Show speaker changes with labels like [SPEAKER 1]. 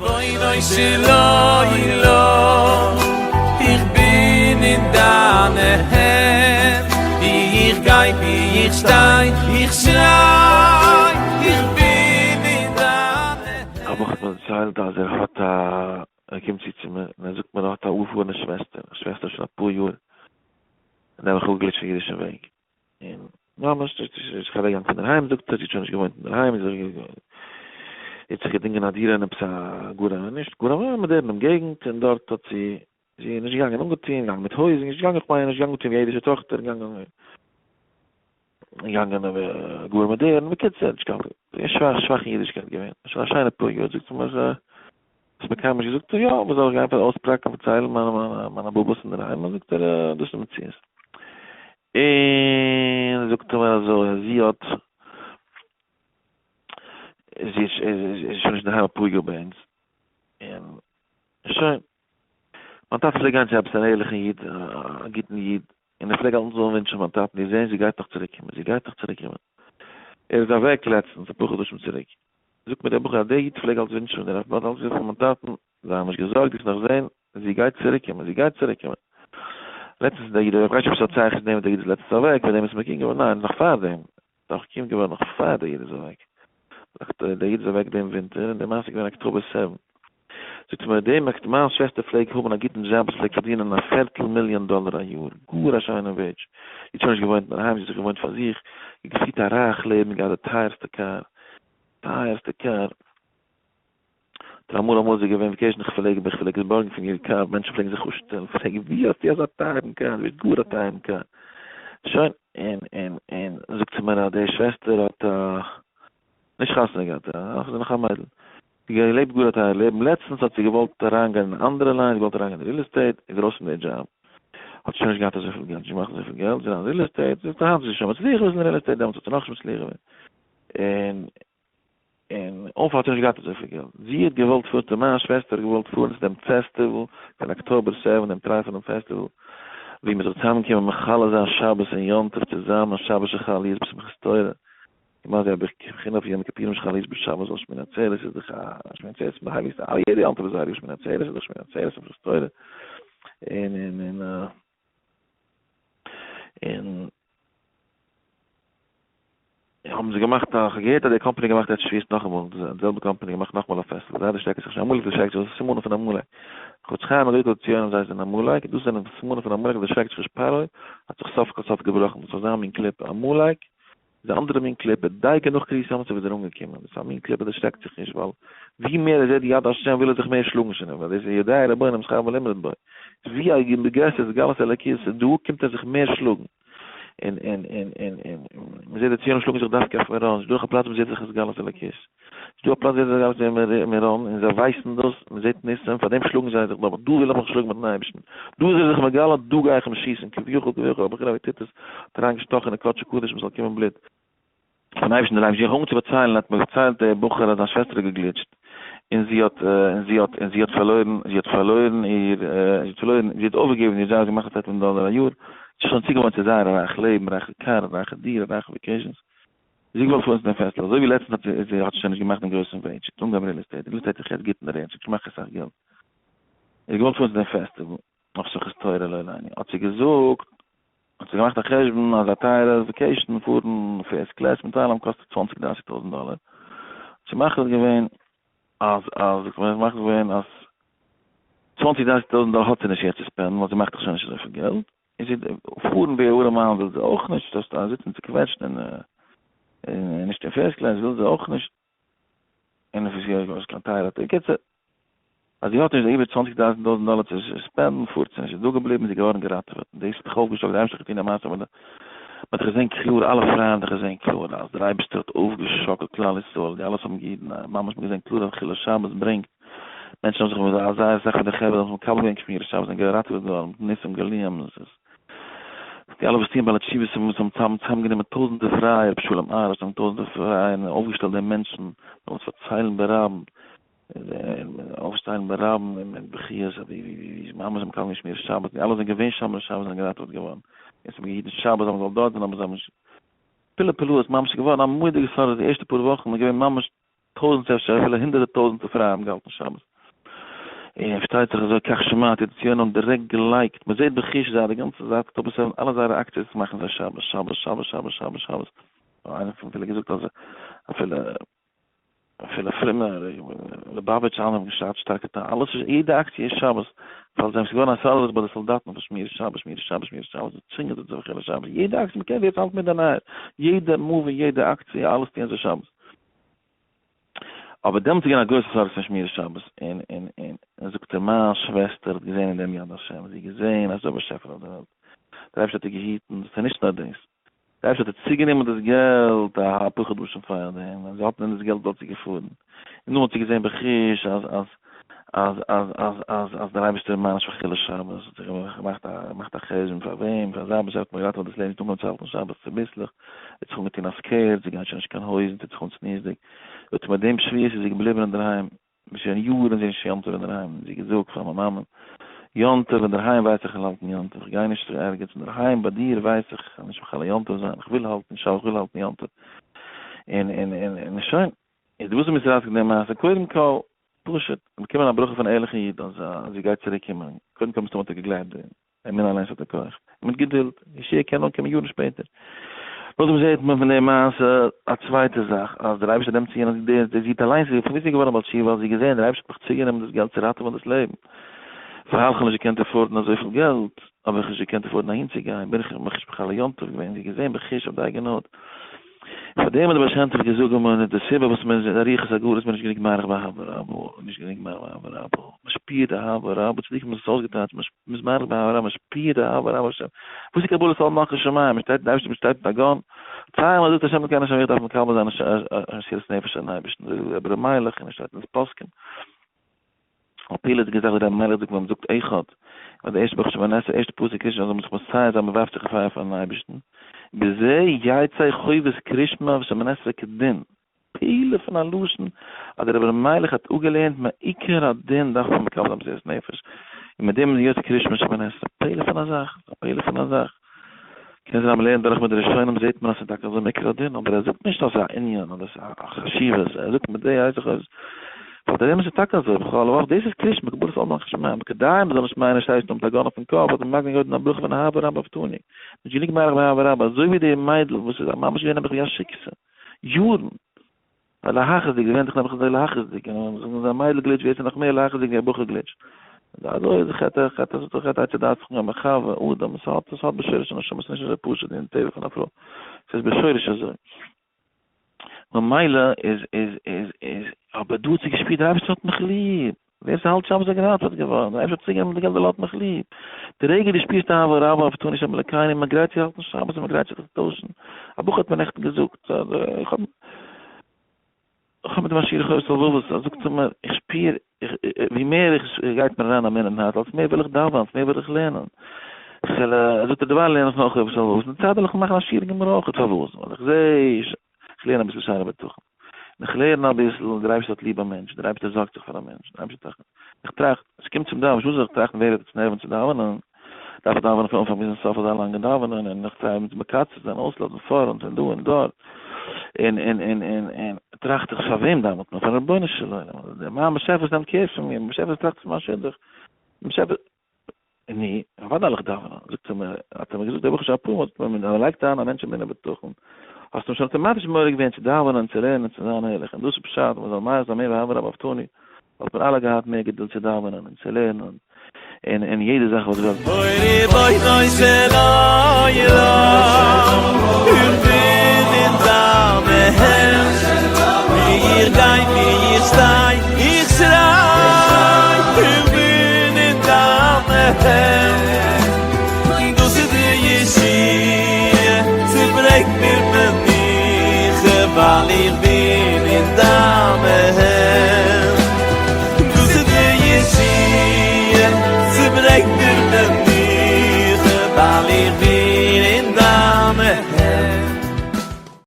[SPEAKER 1] רבונו של עולם, איך בין אין דיינע הענט, ווי איך גיי, ווי איך שטיי, איך שריי, איך בין אין דיינע הענט.
[SPEAKER 2] א בחור האט מיר דערציילט אז ער האט א, ער קומט צו צו מיר און ער זאגט מיר ער האט א אפגעפארענע שוועסטער, א שוועסטער שוין אפאר יאר, נעבעך אפגעגליטשט פון אידישן וועג, און ממש זי איז זיך אוועקגעגאנגען פון דערהיים זאגט ער, זי האט שוין נישט געוואוינט אינדערהיים, זי האט זיך געדינגען א דירה אין עפעס א גאר א נישט גאר א מאדערנעם געגנט, און דארט האט זי, זי איז נישט געגאנגען אנגעטון, געגאנגען מיט הויזן, נישט געגאנגען כ'מיין נישט געגאנגען אנגעטון ווי א אידישע טאכטער, געגאנגען געגאנגען גאר מאדערן, בקיצור נישט קיין שוואך שוואך אין אידישקייט געווען, שוין א שיינע פאר יאר, זאגט זי מיר האסט מיר קיינמאל נישט געזאגט? יא, וואס זאל איך גיין פאר אויספראקן פארציילן מיינע מיינע מיינע באבעס אינדערהיים? זאגט ער, דאס איז מציאות. און זאגט ער מיר אזוי אז זי האט, זי איז שוין נישט אינדערהיים אפאר יאר ביי אונז, און שוין. מיין טאטע פלעגט גיין צו עפעס אן ערליכן איד, א גוטן איד, און ער פלעג אלץ אנווינטשן מיין טאטן, איר זעהן זי גייט נאך צוריק קומען, זי גייט נאך צוריק קומען. ער איז אוועק לעצטנס, אפאר חדשים צוריק. זאגט מיר דער בחור אז דער איד פלעג אלץ ווינטשן, דער רב האט אלץ געזאגט פאר מיין טאטן, זיי נישט געזארגט, וועסט נאך זעהן, זי גייט צוריק קומען, זי גייט צוריק קומען. לעצטנס איז דער איד אוועק, כ'ווייס נישט אויב ס'האט שייכות צו דעם וואס דער איד איז לעצטנס אוועק, פאר דעם איז מיר קינד געווארן, ניין, נאך פאר דעם, נאך קינד געווארן נאך פאר דער איד איז אוועק. זאגט ער, דער איד איז אוועק דעם ווינטער, און די מעשה איז געווען October 7. זאגט ער מיר, דעם אקט, מיין שוועסטער פלעג האבן א גוטן דזשאב וואס פלעגט פארדינען א פערטל מיליאן דאלער א יאר, גאר א שיינע וועידזש. זי האט שוין נישט געוואוינט אינדערהיים, זי האט זיך געוואוינט פאר זיך, געפירט א רייך לעבן, געהאט די טייערסטע קאר, טייערסטע קאר. דער אמאל אמאל איז זי געווען vacation איך פלעג איך פלעג עס בארגן פון איר קאר, מענטשן פלעגן זיך אפשטעלן פרעגן ווי האסטו אזא טייערן קאר, דו ביסט גאר א טייערן קאר. שוין, און און און זאגט זי מיר אז די שוועסטער האט נישט חתונה געהאט, נאך איז נאך א מיידל, זי געלעבט גאר א טייער לעבן, לעצטנס האט זי געוואלט אריינגיין אין אן אנדערע line, זי געוואלט אריינגיין אין real estate, איז ארויס פון די דזשאב, האט שוין נישט געהאט אזויפיל געלט, נישט געמאכט אזויפיל געלט, זי אריין אין real estate, זי זאגט היינט איז זי שוין מצליח געווען אין real estate, דעמאלטס האט זי נאכנישט מצליח געווען, און און אויף האט זי נישט געהאט אזויפיל געלט, זי האט געוואלט פארן צו מיין שוועסטער האט געוואלט פארן צו דעם פעסטיוואל פון October 7, דעם טרייפענעם פעסטיוואל, ווי מען זאל צוזאמען קומען מחלל זיין שבת און יום טוב צוזאמען, שבת שחל להיות בשמחת תורה, און מה זה הבחינה פון יום כיפורים שחל להיות בשבת ווייל שמיני עצרת איז דאך א שמיני עצרת איז די הייליגסטע, אלע יעדע יום טוב איז הייליג, שמיני עצרת איז דאך שמיני עצרת שמחת תורה, און און און און. האבן זיי געמאכט א, כ'האב געהערט אז די קאמפאני געמאכט יעצט שביעות נאכאמאל, די זעלבע קאמפאני געמאכט נאכאמאל א פעסטיוואל, זיי דערשרעקן זיך שוין, עמלק דערשרעקט זיך, דאס איז סימנים פון עמלק, חפץ חיים האט געזאגט אז די ציונים זיי זענען עמלק, דאס זענען סימנים פון עמלק דערשרעקט זיך נישט פרעה האט זיך סוף כל סוף געבראכן, דאס איז אזא מין קליפה, עמלק איז א אנדערע מין קליפה, דייקא נאך קריעת ים סוף איז ער אנגעקומען, דאס איז א מין קליפה דערשרעקט זיך נישט, ווייל ווי מער ער זעט יד השם וויל ער זיך מער שלאגן שוין, ווייל דאס איז יודע רבונים שכר ולמרוד בו, ווי א גרעסער התגלות אלוקית איז דא קומט ער זיך מער שלאגן. און און און און און מען זעט די ציונים שלאגן זיך דווקא אויף מירון, ס'איז דא נאך א פלאץ וואו מען זעט זיך התגלות אלוקית, ס'איז דא א פלאץ וואו זעט זיך התגלות מירון און זיי ווייסן דאס, מען זעט ניסים, פאר דעם שלאגן זיי זיך דא, אבער דא וויל איך מיך שלאגן מיטן אייבערשטן, דא איז ער זיך מגלה, דא גיי איך אים שיסן, כביכול כביכול, אבער כ'רעד ווי טיטוס האט אריין געשטאכן אין קדשי קדשים ס'זאל קומען בלוט. פון אייבערשטן דער אייבערשטער, איך האב אנגעהויבן צו פארציילן האט מיר פארציילט דער בחור אז זיין שוועסטער האט געגליטשט און זי האט און זי האט און זי האט פארלוירן זי האט פארלוירן איר זי האט פארלוירן זי האט אויפגעגעבן איר דזשאב זי מאכט א פערטל דאלער א יאר זי איז שוין צוגעוואוינט צו זייער א רייך לעבן רייכע קאר רייכע דירה רייכע vacations זי האט געוואלט פארן צו דעם פעסטיוואל אזוי ווי לעצטנס האט זי זי האט שוין נישט געמאכט דעם גרויסן וועידזש זי האט אנגעהויבן real estate real estate איז יעצט גוט אין די range זי האט געמאכט אסאך געלט זי האט געוואלט פארן צו דעם פעסטיוואל אויף שמחת תורה לא עלינו האט זי געזאגט האט זי געמאכט א חשבון אז א טייערע vacation פארן first class מיט אלעם קאסט צוואנציג דרייסיג טויזענט דאלער, האט זי מחליט געווען אז אז מחליט געווען אז צוואנציג דרייסיג טויזענט דאלער האט זי נישט יעצט צו spend ן ווייל זי מאכט דאך שוין נישט אזויפיל געלט, און זי פארן ווי א ארעמאן וויל זי אויך נישט, דאס זיצן צוקוועטשט און נישט אין first class וויל זי אויך נישט. און עס איז יא געווארן קיין טייערע tickets, אז זי האט נישט די איבער צוואנציג טויזנט טויזנט דאלער צו spend ן פארט זי נישט, זי איז דא געבליבן, זי איז געווארן געראטעוועט, און דאס האט זיך אויפגעשטעלט, דער אייבערשטער האט געטון א מעשה, מען האט דאך געזען קלאר, אלע פרייען האבן דאך געזען קלאר אז דער אייבערשטער האט אויפגעשאקלט כלל ישראל, די אלע וואס האבן געהיטן, ממש מען האט געזען קלאר אז חילול שבת ברענגט, מענטשן האבן זיך מיט זייער אסאך פון די חברה האבן זיך מקבל געווען שמירת שבת, זענען געראטעוועט געווארן מיט ניסים גלויים, עס איז. די אלע וואס טוען בעלי תשובות און וואס האבן צוזאמגענומען טויזענטער פרייע, רבי שלום אהרן האט טויזענטער פרייע און אויפגעשטעלט די מענטשן, זאלן עס פארציילן ברבים, אויפשטיין ברבים און מיט בכיות ווי ווי ממש זיי מקבל שמירת שבת, די אלע זענען געווען שומרי שבת זענען געראטעוועט געווארן, יעצט האבן געהיטן שבת האבן געוואלט דארט זיין אבער זיי האבן נישט, פלאי פלאות ממש געווארן א מורא'דיגע סארט די ערשטע פאר וואכן איז געווען ממש טויזענטער אפשר אפילו הונדערטער טויזענטער פרייע האבן געהאלטן שבת. און פארשטייט זיך אזוי כך שמעתי, די ציונים האבן דירעקט געלייגט, מען זעט בחוש זייער די גאנצע זייט אקטאבער seven אלע זייערע אקציעס מאכן זיי שבת שבת שבת שבת שבת שבת, איינער פון אפילו געזאגט אז אפילו אפילו פרומע ליובאוויטש אלע האבן געשארט שטארק אלעס איז יעדע אקציע איז שבת, ווייל זיי האבן געווארן א סעלערס ביי די סאלדאטן פון שמירת שבת שמירת שבת שמירת שבת זיי צווינגען זיי צו חילול שבת יעדע אקציע מען קען ווער ס'האלט מיט די נייעס יעדע movie יעדע אקציע אלעס טוען זיי שבת. אבער דעמאלטס איז געווען א גרויסע סארט פון שמירת שבת, און און און און זאגט ער מיין שוועסטער האט געזען אין דעם יד השם, זי האט געזען אז ס'איז דא א באשעפער אויף דער וועלט, דער אייבערשטער האט איר געהיטן, ס'איז נישט נאר דאס, דער אייבערשטער האט איר צוגענומען דאס געלט א פאר חדשים פאר דעם, ווען זי האט נעמען דאס געלט וואלט זי געפארן, און נאך האט זי געזען בחוש אז אז אז אז אז אז אז דער אייבערשטער איז מעניש פאר חילול שבת, האט זיך געמאכט א געמאכט א חשבון פאר וועם, פאר אזא באשעפער האט מען געראטעוועט דאס לעבן, זי האט אנגעהויבן צו האלטן שבת צוביסלעך. האט זיך אנגעטון א skirt, זי גייט שוין נישט קיין הויזן, טוט זיך אן צניעות'דיג, זאגט זי מיט דעם שבועות איז זי געבליבן אינדערהיים, שוין יארן זי נישט יום טוב אינדערהיים, זי געזאגט פאר מיין מאמען, יום טוב אינדערהיים ווייס איך איך האלטן יום טוב, איך גיי נישט צו ערגעץ, אינדערהיים ביי דיר ווייס איך איך וועל נישט מחלל יום טוב זיין, איך וויל האלטן שבת, איך וויל האלטן יום טוב, און און און און שוין. איז וואס איז מיר ארויסגעקומען די מעשה? קודם כל, פשוט, באקומען א ברכה פון ערליכע איד אז זי גייט צוריק קומען, קודם כל מסתמא האט ער געגלייבט דערין, אמונה אליינס האט א כח, און מיט געדולד, ישועה קען אנקומען יארן שפעטער. נאכדעם זעט מען פון די מעשה א צווייטע זאך, אז דער אייבערשטער נעמט צו יענעם, די זי האט אליינס, פון וואו איז זי געווארן א בעל תשובה, ווייל זי האט געזען דער אייבערשטער האט מיך צוגענומען דאס געלט צו ראטעווען דאס לעבן, ווייל איך האב נישט געקענט afford ן אזויפיל געלט, האב איך נישט געקענט afford ן אהינצוגיין, בין איך מיך נישט מחלל יום טוב געווען, זי האט געזען בחוש אויף די אייגענע הויט. פאר דעם האט דער בעל שם טוב געזאגט גמרא די סיבה וואס מען איז אריכות הגלות איז מען נישט גענוג מאריך באהבה רבה, נישט גענוג מאריך באהבה רבה, מען שפירט אהבה רבה, צדיקים האבן עס אויסגעטייטשט, מען איז מאריך באהבה רבה, מען שפירט אהבה רבה השם, וואס איז קבלת עול מלכות שמים, מען שטייט אין די אייבערשטער מען שטייט מיט א gun, סיי מען זאגט השם אלקינו השם אחד דארף מען מקבל זיין מסירת נפש פארן אייבערשטן, אזוי זאגט רבי ר' מיילעך און עס שטייט אין די פוסקים. א פלא'דיגע זאך ווי רבי מיילעך זאגט ווען מ'זאגט אחד, ביי די ערשטע ברכה שמונה עשרה, ערשטע פסוק קריאת שמע זאל מען זיך מסייע זיין מ'ווארפט זיך אין פייער פארן אייבערשטן, בזה יצא חובת קריאת שמע ושמונה עשרה כדין, פלא פון א לשון אז דער רבי ר' מיילעך האט אפגעלערנט מעיקר הדין דארף מען מקבל זיין מסירת נפש, און מיט דעם איז יוצא קריאת שמע ושמונה עשרה, פלא פון א זאך, א פלא פון א זאך. קען זיין אז מ'לערנט דורך מיט די ראשונים זעט מען אז ס'איז טאקע אזוי מעיקר הדין, אבער ער זאגט נישט אז ס'איז א ענין אדער ס'איז א חשיבות, ער זאגט מיט די הייס איך אויס, ווייל דער אמת איז טאקע אזוי, בכל לבב, דאס איז קריאת שמע, קבלת עול מלכות שמים, כדי מ'זאל נישט מיינען שטייסט אן מיט א gun אויפן קאפ, האט מען מקדים געווען א ברכה פון אהבה רבה אהבתנו, נישט גענוג מאריך באהבה רבה, אזוי ווי די מיידל וואס איז ממש געווען נעבעך ווי א שיקסע, יארן. ווייל להכעיס'דיג, זי ווענדט זיך נעבעך אזוי להכעיס'דיג, און ווען זאגן זיי א מיידל גליטש ווערט זי נאך מער להכעיס'דיג ווי א בחור גליטש. אזוי איז חטא חטא איז חטא עץ הדעת חכם מחווה אדם, עס האט עס האט בשורש אין נשמה, עס איז נישט אזוי פשוט ווי אין טבע פון א פרוי, עס איז בשורש אזוי. ממילא איז איז איז איז אבער דא האט זי געשפירט דער אייבערשטער האט מיך ליב, ווער ס'האלט שבת איז געראטעוועט געווארן, דער אייבערשטער האט צוגענומען די געלט ווייל ער האט מיך ליב. די רגע דו שפירסט אהבה רבה אהבתנו השם אלקינו, מען גרייט צו האלטן שבת און מען גרייט זיך צו טוישן. א בחור האט מיר נעכטן געזאגט, איך האב איך האב מיט אים א שיעור חובת הלבבות, ער זאגט צו מיר, איך שפיר ווי מער איך גייט מיר אריין אמונה אין הארץ, אלס מער וויל איך דאווענען, אלס מער וויל איך לערנען. איך וויל, זאגט ער, דערווייל לערן איך נאר חובת הלבבות, אין די צייט וועל איך מאכן א שיעור אין גמרא אויך, פארוואס? ווייל איך זע, איך לערן אביסל שערי בטחון. איך לערן אביסל, דער אייבערשטער האט ליב א מענטש, דער אייבערשטער זארגט זיך פאר א מענטש, דער אייבערשטער טראכט, איך טראכט, עס קומט צום דאווענען, וואס זאל איך טראכטן ווער האט עס נערוון צו דאווענען, דארף איך דאווענען פון אנפאנג ביזן סוף אזא לאנגע דאווענען, און איך טריי מיט מקצר זיין, אויסלאזן פארנט און דא און דארט, און און און און און טראכט איך פאר וועם דאווענט מען, פארן רבונו של עולם, דער מיין באשעפער וואס נעמט care פון מיר, באשעפער וואס טראכט פון מיין שידוך, באשעפער. ני, אוודאי וועל איך דאווענען, זאגט ער מיר, האט ער מיר געזאגט דער בחור שוין אפאר מאל, ווען מען לייגט אריין א מענטש אמונה בטחון, האסטו אים שוין אטאמאטיש מעורר געווען צו דאווענען, צו לערנען, צו זיין ערליך, און דאס איז פשט, מען זאל מעורר זיין מער באהבה רבה אהבתנו, וואלט מען אלע געהאט מער געדולד צו דאווענען און צו לערנען, און און יעדע זאך וואס וועלט.
[SPEAKER 1] אוי רבונו של עולם, איך בין.